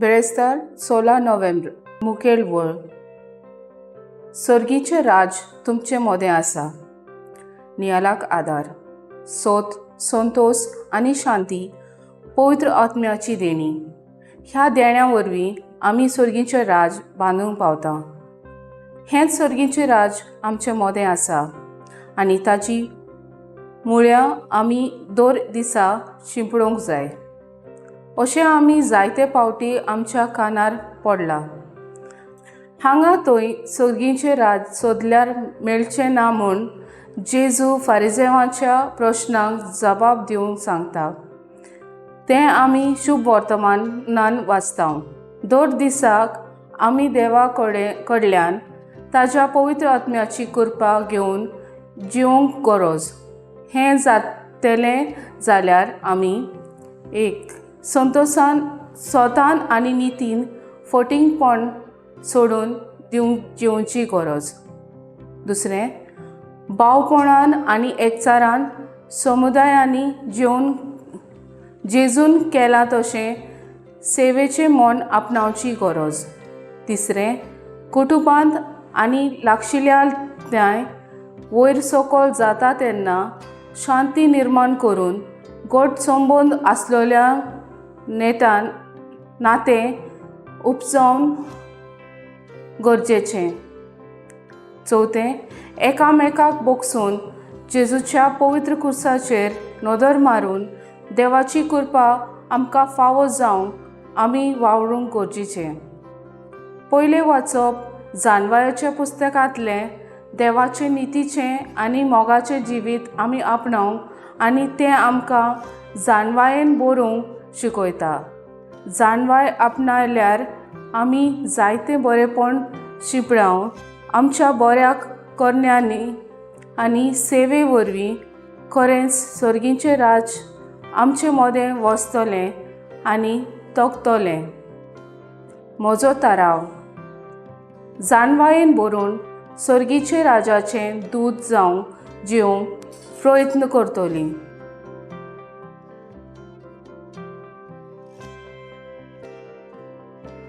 बिरेस्तार 16 नोव्हेंब्र. मुखेल वळ. सर्गीचें राज तुमचे मोदें आसा. नियालाक आदार, सोत, संतोश आनी शांती पवित्र आत्म्याची देणी. ह्या देण्या वरवीं आमी सर्गीचें राज बांदूंक पावता. हेंच सर्गीचें राज आमचे मोदें आसा आनी ताची मुळ्यां आमी दर दिसा शिंपडूंक जाय अशें आमी जायते फावटी आमच्या कानार पडलां. हांगा थंय सर्गीचें राज सोदल्यार मेळचें ना म्हूण जेजू फारिजेवाच्या प्रश्नांक जबाब दिवंक सांगता तें आमी शुभ वर्तमानान वाचता. दर दिसाक आमी देवा कडल्यान ताज्या पवित्र आत्म्याची कृपा घेवन जिवंक गरज. हें जातलें जाल्यार आमी एक संतोसान स्वतान आनी नितीन फटींगपण सोडून दिवंक जिवची गरज. दुसरें, भावपणान आनी एकचारान समुदायांनी जेवन जेजून केलां तशें सेवेचें मन आपणावची गरज. तिसरें, कुटुंबांत आनी लागशिल्ल्या न्याय वयर सकयल जाता तेन्ना शांती निर्माण करून घट संबंद आसलेल्या नेटान नातें उपजावन गरजेचें. चवथें, एकामेकाक बोगसून जेजूच्या पवित्र खुर्साचेर नदर मारून देवाची कृपा आमकां फावो जावंक आमी वावरूंक गरजेचें. पयलें वाचप जानवायाच्या पुस्तकांतलें. देवाचें नितीचें आनी मोगाचें जिवीत आमी आपणावंक आनी तें आमकां जाणवायेन बरोवंक शिकयता. जाणवाय आपणायल्यार आमी जायतें बरेंपण शिंपडावन आमच्या बऱ्या करण्यांनी आनी सेवे वरवीं खरेंच सर्गीचें राज आमचे मदें वसतलें आनी तगतलें. म्हजो थाराव: जाणवायेन भरून सर्गीचे राजाचें दूत जावंक जिवंक प्रयत्न करतली.